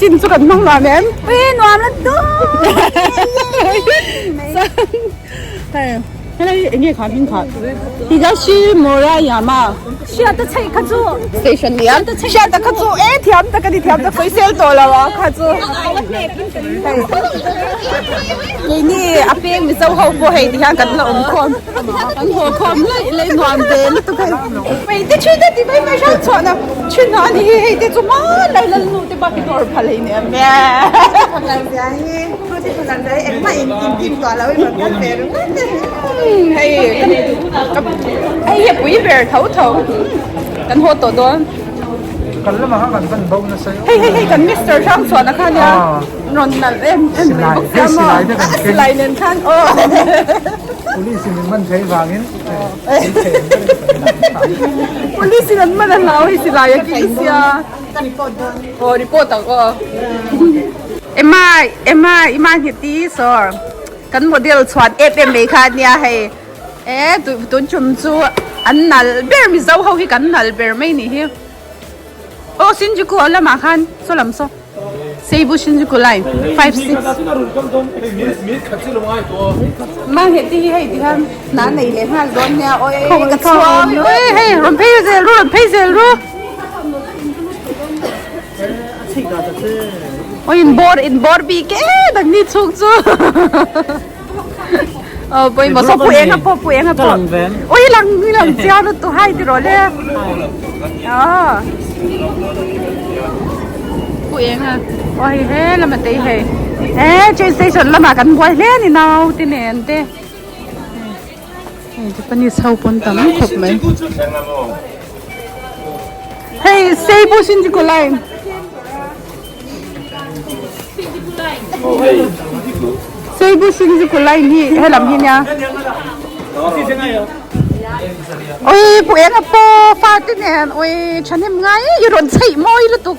Chin chu kan hmang nuam em? Ui nuam la tu. Hei helai eng nge kha hming kha? Higashimurayama. Hriata chheih kha chu. Station nia. Hriata kha chu e thiam tak a ni thiam tak sawi sel tawh lo a kha chu. Keini a peng Mizo ho pawh hei ti hian kan la awm khawm. Kan haw khawm laih laih nuam ve lutuk hei. Hei te thin te ti mai mai hrang chhuah na thin a ni hi hei te chu hmanlai lal nu te bak hi dawr phal hei nen ve. Hei hei hi a pui ber tho tho kan haw tawh dawn. Kan lamah khan kan van bo nasa Hei hei hei kan Mister hrang chhuah na kha nia rawn nalh em em mai bawk sia maw a silai nen khan aw. Police in min man thei vangin Police in an man a hlau hei silai a keng sia. Aw report ang aw. Emma Emma Emma Ngheti saw kan model chhuan em em mai kha ania hei e tun tum chu an nalh ber Mizo ho hi kan nalh ber mai ni hi. Aw Shinjuku a lamah khan saw lam saw Seibu Shinjuku line 5 6 Mang heti hi hei ti khan hna nei leh nghal dawn nia awi ka chhuang ui hei rawn phei zel ru rawn phei zel ru Oi in bawr in bawr bik e dangni chhung chu Ờ pawimawh saw pu eng a pawh pu eng a pawh ui lang i lang chiang lutuk hai ti rawh le aw pu eng a aw hei he lama te hei e train station lamah kan buai hle a ni nau te nen te hei Japanese ho pawn tam khawp mai hei Seibu Shinjuku line. Seibu Shinjuku line hi helam hi nia oi pu eng a paw fa te nen oi thahnem ngai i rawn chheih mawi lutuk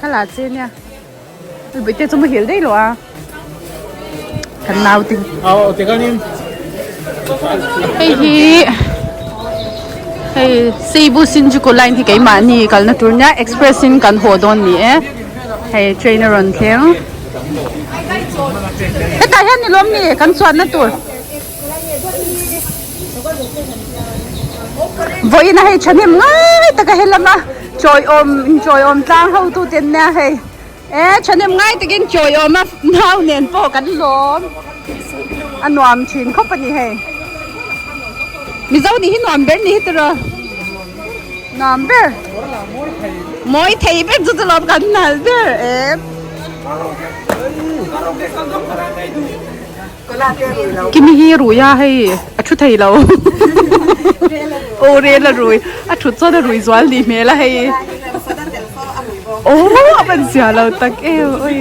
ka la che nia ui bawihte chu muhil daih lo a kan nau te hei hi hei Seibu Shinjuku line hi keimahni kalna tur nia express in kan haw dawn ni e hei train a rawn thleng hetah hian ni lawm ni kan chuanna tur vawiin a hei thahnem ngai taka helama chawiawm inchawiawm tlang hotu ten nia hei. E thahnem ngai takin chawi awm a nau nen pawh kan lawm a nuam thin khawp a ni hei Mizo nih hi nuam ber ni hi tiraw nuam ber mawi thei ber chu chu lawm kan nal ber e Kimi hi rui a hei a thu thei lo aw rel a rui a thut chuan a rui zual ni hmel a hei. Aw a van zia lo tak em oi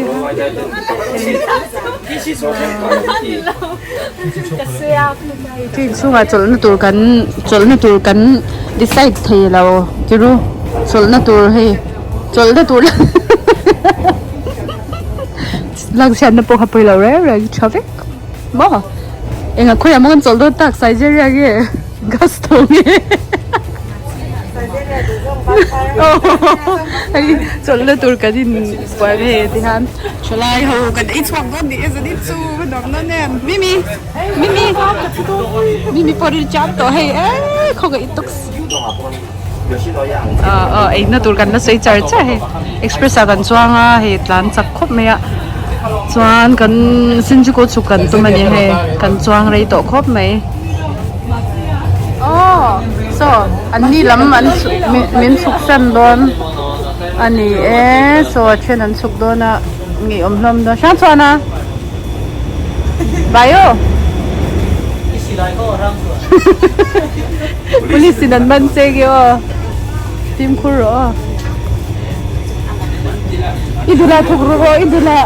Train chhungah chawlhna tur kan chawlhna tur kan decide thei lo tiru chawlhna tur hei chawlhna tur lakchhiatna pawh kha pawi lo reng reng tha vek maw engah khawiah maw kan chawlh dawn tak Saizeriya nge Gas tho nge Hei chawlhna tur kan in buai ve ti khan thalai ho kan ei chhuak dawn ni e zan in chu va nuam dawn em Mimi Mimi Mimi pawh ril cham tawh hei e khawngaih i tuk ah ah eina tur kan la sawi char char hei express ah kan chuang a hei tlan chak khawp mai a chuan kan Shinjuku chhuk kan tum a ni hei kan chuang rei tawh khawp mai. Aw saw an ni lam an min chhuk san dawn a ni e saw a then an chhuk dawn a ngei awm hlawm dawn hrang chhuan a bai aw police in an man che nge aw fimkhur rawh aw i dula thawk rawh aw i dula.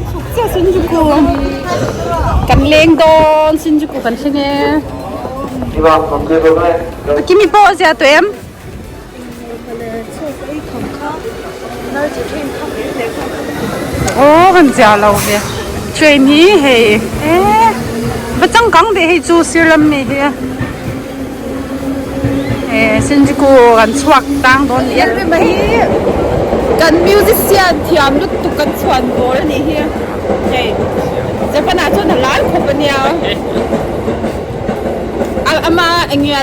Chhuk chiah Shinjuku kan leng dawn Shinjuku kan thleng e Kimi pawh a zia tawh em? Aw kan zia lo ve train hi hei e va changkang ve hei chu sir lam mi hi e. Shinjuku kan chhuak tang dawn nia. Hi kan musician thiam lutuk kan chhuan bawr a nih hi hei Japan ah chuan a lar khawp a nia ama eng nge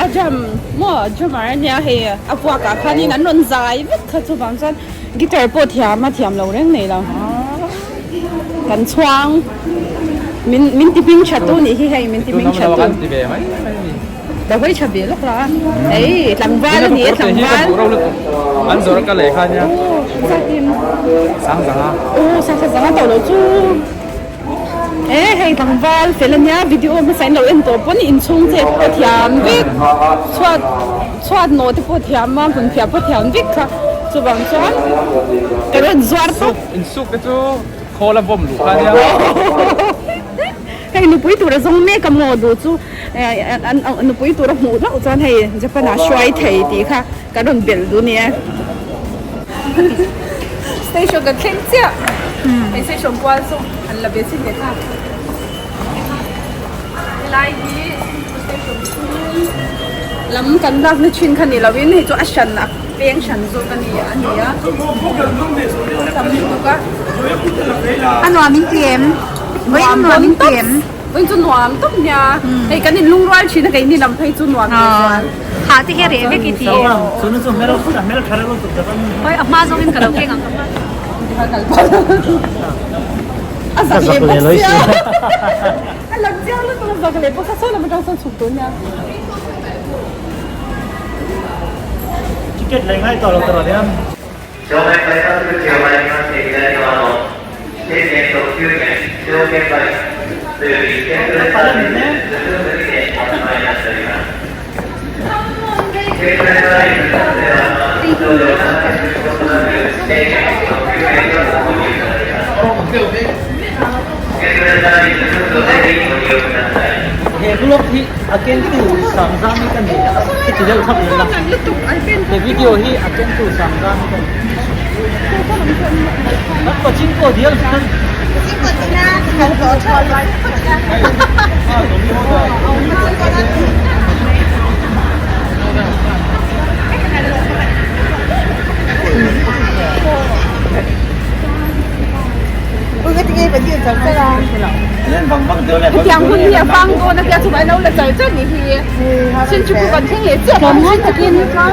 a drum maw drummer a nia hei a vuak ah khanin an rawn zai vek kha chuvang chuan guitar pawh thiam a thiam lo reng nei lo kan chhuang min min ti hming tha tu nih hi hei min ti hming tha tu. Lo hawi tha ve lawk la ei tlangval a ni e tlangval an zawrh ka lei kha nia sang zang a aw sang zang a to lo chu e hei tlangval fel a nia video hmasa in lo en tawh pawn inchhung che pawh thiam vek chhuat chhuat nawh te pawh thiam a hmun phiah pawh thiam vek kha chuvang chuan ka rawn zuar tawp insuk te chu khawl a bawm luh kha nia. Hei nupui tur a zawng mek a maw duh chu nupui tur a hmuh hlauh chuan hei Japan ah hruai thei tih kha kan rawn belh duh nia. Station kan thleng chiah hei station kual chu an la ve chin leh ta helai hi station chhung lam kan lakna thin kha ni lovin hei chu a hran a peng hran zawk a ni a ni a tam lutuk a. A nuam in ti em? Nuam nuam in ti em? Vawiin chu nuam tawp nia. Hei kan in lungrual thin a keini lam phei chu nuam leh zual. Hah te hi a reh vek i ti em? Oi a hma zawngin ka lo keng ang ka hma. A zak leh bawk sia. A lang chiang lutuk a zak leh bawk a saw lam atang sawn chhuk tur nia. Ticket lei ngai tawh lo tawh nia. He vlog hi a kentu Sangzami ka ni ka ti deuh thap leh la. He video hi a kentu Sangzami ka ni. Kan pachinko dial khan. Hetiang hun hi a fang dawn a tia chuvai lo la char char ni hi Sinchuku kan thleng leh chiah tlawm ngai takin chuan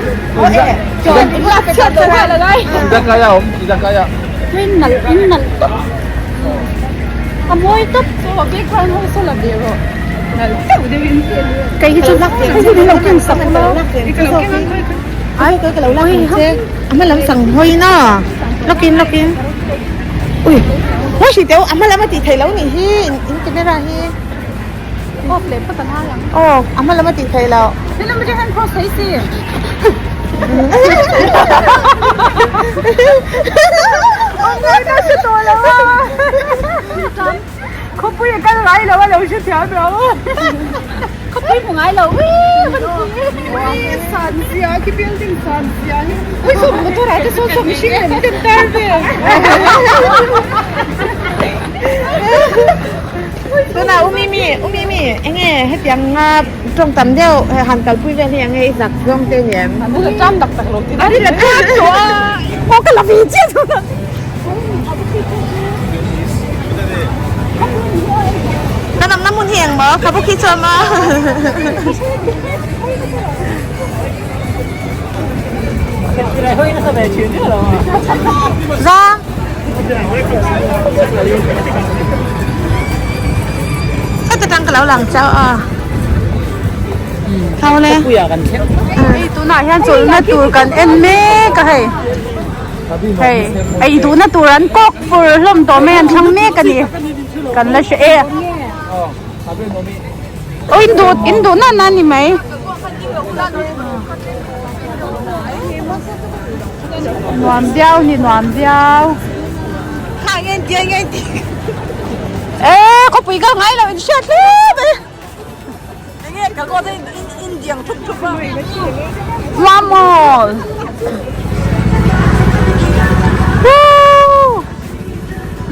lak chhiat loh nghal a ngai. Train nalh in nalh tawp a mawi tawp. Chaw background ho saw la ve rawh nalh deuh deuh in kei hi chu lak ve hei hi lo ken sak ula Ai tôi cái lak ang che a hma lam sang hawi na lawkin lawkin ui mawi hri teu a hma lam a tih theih loh nih hi in camera hi off leh phawt ang ang aw a hma lam a tih theih loh he lam atang hian cross thei si khawpui a kal ngai lo a lo hre thiam lo khawpui hmu ngai lo san zia khi building san zia hi ui saw motor ah te saw saw mihring lem ten tar vel Tunah u Mimi u Mimi enge hetianga tawng tam deuh han kalpui vel hi enge i zak zawng te ni em? An la ṭam tak tak lo tih an la ṭam tawh a aw ka la ve chiah tunah. Ka namna hmun hi eng maw ka bawk hi chuan maw. Za. Heta tang ka lo lang chauh a. Thau le. Hei tunah hian chawlhna tur kan en mek a hei. Hei ei duhna tur an kawk fur hlawm tawh mai an thlang mek a ni. Kan la hre e. Aw in duh in duh na na ni mai. Nuam viau ni nuam viau. Kha ngen tia ngen ti. E khawpui ka ngai lo in hriat hle mai. Enge ka ko te in in diang thup thup a. Mamol.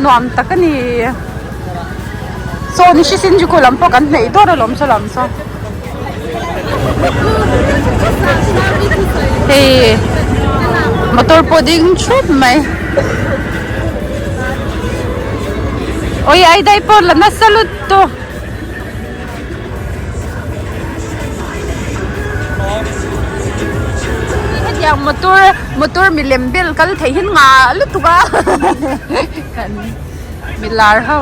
Nuam tak a ni. Saw ni hrisin chu khu lam pawh kan hneih dawr alawm saw lam saw. Hei motor pawh ding thup mai. Oi ai dai pawh la nasa lutuk. Hetiang motor motor milem bel kal theih hi nga lutuk a kan milar ho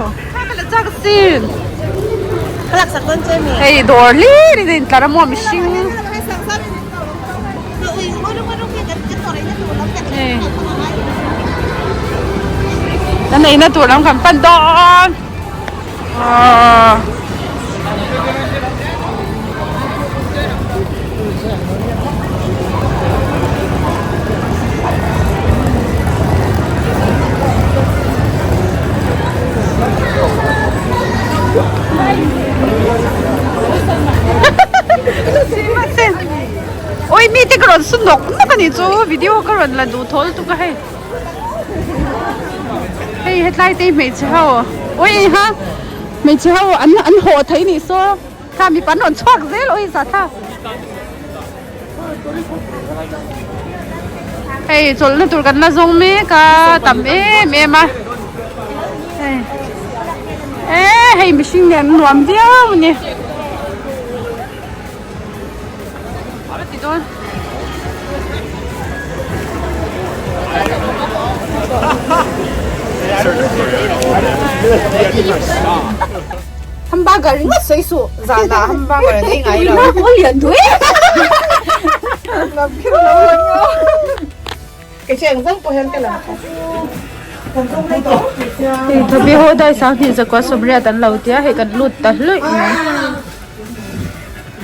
hei dawr hlir in a intlar a maw mihring kan eina tur lam kan pan dawn. Oi mi te ka rawn su nawk nawk a nih chu video ka rawn la duh thawl tuk a hei. Hei hetlai te hi hmeichhe ho ui ha hmeichhe ho an an haw thei nih saw kha mipa an rawn chhuak zel ui za tha hei chawlhna tur kan la zawng mek a tam em em a hei e hei mihring nen nuam viau a ni. Hamburger ringawt sawi suh zanah hamburger an ei ngai lo. Ui lian thui. Hei thabi ho dai sanghnih zakua sawmriat an lo tia hei kan lut ta hluih mai.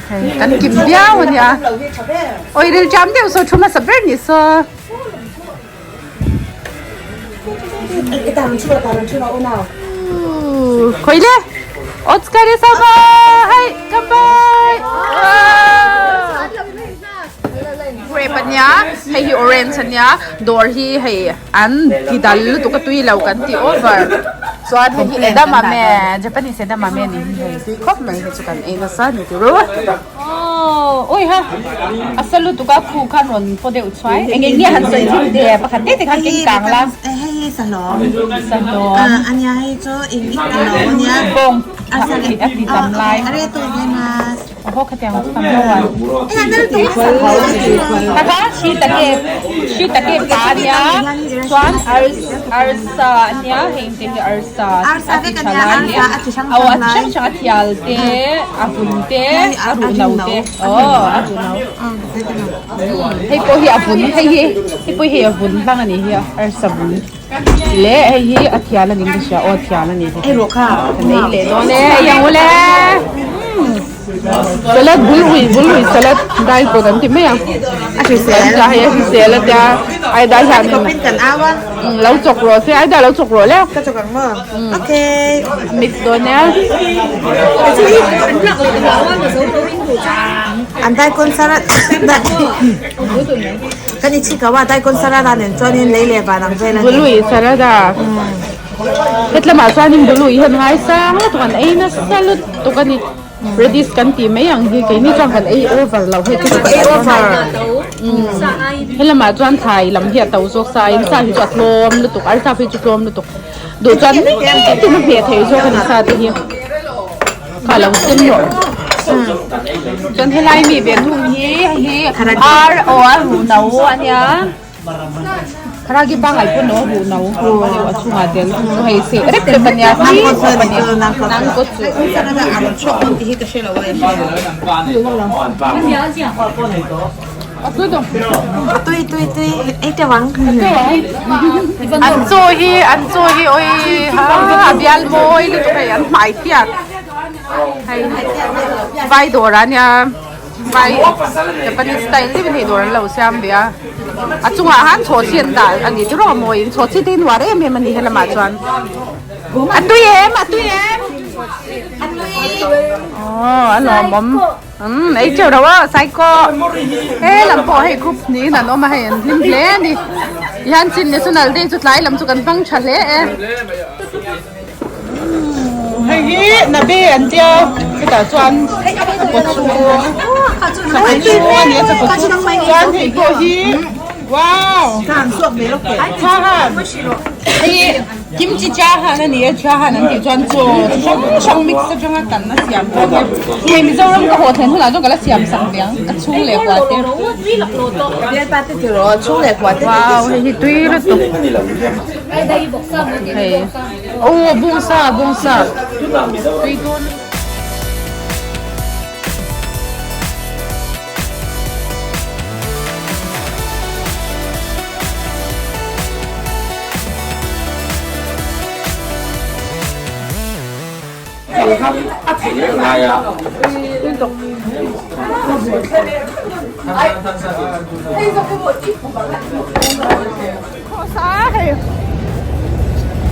Hei kan kim viau a nia. Awi ril jam deuh saw thu hmasa ber ni saw. Khawi le Otsukare sama hai kampai. Grape a nia hei hi orange a nia dawr hi hei an ti dal lutuk a tui lo kan ti over chuan hei hi edamame Japanese edamame a ni hi hei tui khawp mai hei chu kan ei nasa a ni tih ru aww awi ha a sa lutuk a khu khan rawn paw deuh chhuai eng eng nge han sawi thim te pakhat te te khan keng kang la hei hi sahlawm sahlawm a nia hei chu eng eng bawng a ti tam lai Aw khatiang chu tam lo a. Taka shiitake shiitake pa ania chuan arsa ania hei te hi arsa a ti tha lai ania aw a chi hrang hrang a thial te a vun te a ruh no te aw a ruh no hei pawh hi a vun hei hi hei pawh hi a vun hlang a nih hi a arsa vun leh hei hi a thial a ni ka hria aw a thial a ni hi ka nei leh dawn e hei ang ule salad bul ui bul ui salad dai pawh kan ti mai ang a hrisel a hei a hrisel a tia ai dai hian in lo chawk rawh se ai dai lo chawk rawh le ka chawk ang maw okay mix dawn e an daikon salad Kan i chhik lo a, Daikon Sarada nen chuanin lei leh van ang vel a ni. Bului Sarada. Hetlamah chuanin Bului hian ngaisang lutuk an ei nasa lutuk a ni. Radish kan tih mai ang hi keini chuan kan ei over lo hei chu kan ei over. Helamah chuan thlai lam hi a to zawk sa in sa hi chu a tlawm lutuk arsa phei chu tlawm lutuk. Duh chuan nitin a hmeh thei zawk a ni sa te hi. Kha lo sen rawh. Chuan helai mi ve thung hi hei hi ar aw a ruh no a nia. Kharagi pangai pawh no ruh no a chhungah tel chu hei seh rep rep a nia hi a nia nang kawt chu. Tui tui tui ei teuh ang. An chaw hi an chaw hi oi ha a bial mawi lutuk hei an hmai fiak hei vai dawr ah nia vai Japanese style deuh in hei dawr an lo siam ve a a chungah han chhawchhi an dah a ni tiraw mawi in chhawchhi te hi nuar em em a ni helamah chuan a tui em a tui em aw a lawmawm. Umm ei teuh lo a saiko he lam pawh hei group niin an awm a hei an hlim hle a ni tihian chin national day chu tlai lam chu kan hmang tha hle e hei hi nabe an tia chutah chuan a kawt chhung. Chuan hei pawh hi wow hei kimchi chahan a ni a chahan an tih chuan chaw chi hrang hrang mix atanga kan a siam pawh hi hei Mizoram ka haw thlen hunah chuan ka la siam sak ve ang ka chhung leh kua te wow hei hi tui lutuk hei aw bawngsa bawngsa tui dawn.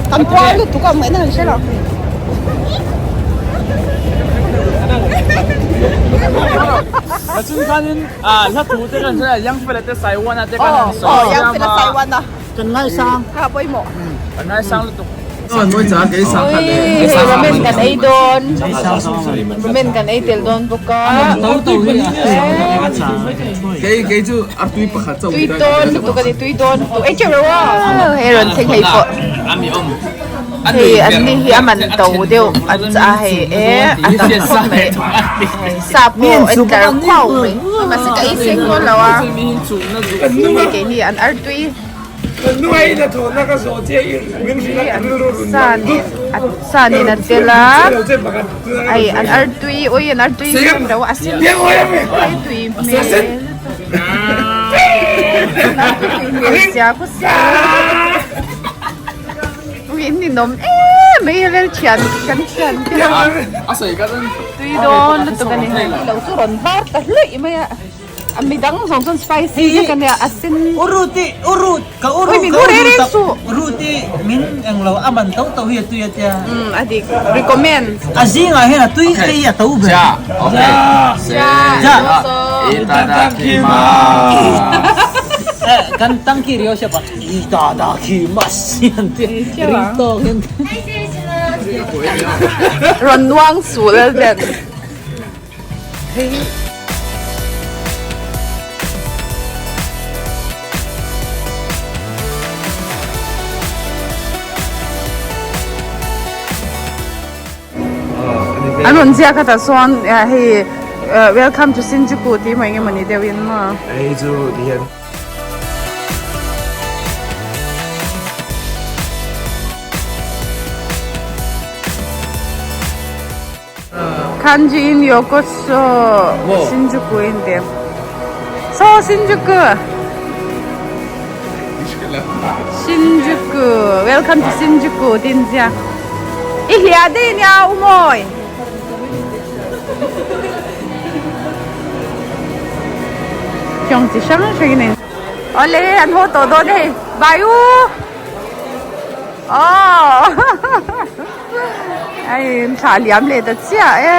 Kan puar lutuk a mah na han hre lo. Chun khanin hla thu te kan hria Young Fella te Saiwana te kan han sawi Young Fella Saiwana kan ngaisang kha pawimawh kan ngaisang lutuk. Ui hei ramen kan ei dawn ramen kan ei tel dawn bawk a tui dawn lutuk a ni tui dawn lutuk ei teuh lo a hei rawn thleng hei pawh hei an ni hi a man to deuh an chah a hei e a tam khawp mai hei sa pawh a tlar khuau mai mahse ka ei seng dawn lo a hei keini an artui. Sa nen an tel a hei an artui ui an artui hmel lo a sen a tui hmel an artui tui hmel sia khaw sia ui in ninawm em mai a vel thian kan thian te tui dawn lutuk a ni hei lo chu rawn var ta hluih mai a. A midang zawng chuan spicy vek a nia a sen. U Ruti U Rut ka U Rut ka U Rut tak U Ruti min englo a man to to hi a tui a tia. Um a dik recommend. A zingah hian a tui ei a to ber. Ja okay Ja Itadakimasu. Eh kan tangki rio siapa Itadakimasu an tia ring tawk hian. Rawn nuang suh Lalben. An rawn ziak a tah chuan hei welcome to Shinjuku tih mai nge mawni deuhin maw. Hei chu ti hian. Kanji in Yokoso Shinjuku in ti. So Shinjuku. Shinjuku. Welcome to Shinjuku tin zia. I hlia dei nia umawi. Chong chi hrang hrang in. Awle an haw tawh dawn hei. Bye u. Aww. Ai thla liam leh ta chiah e.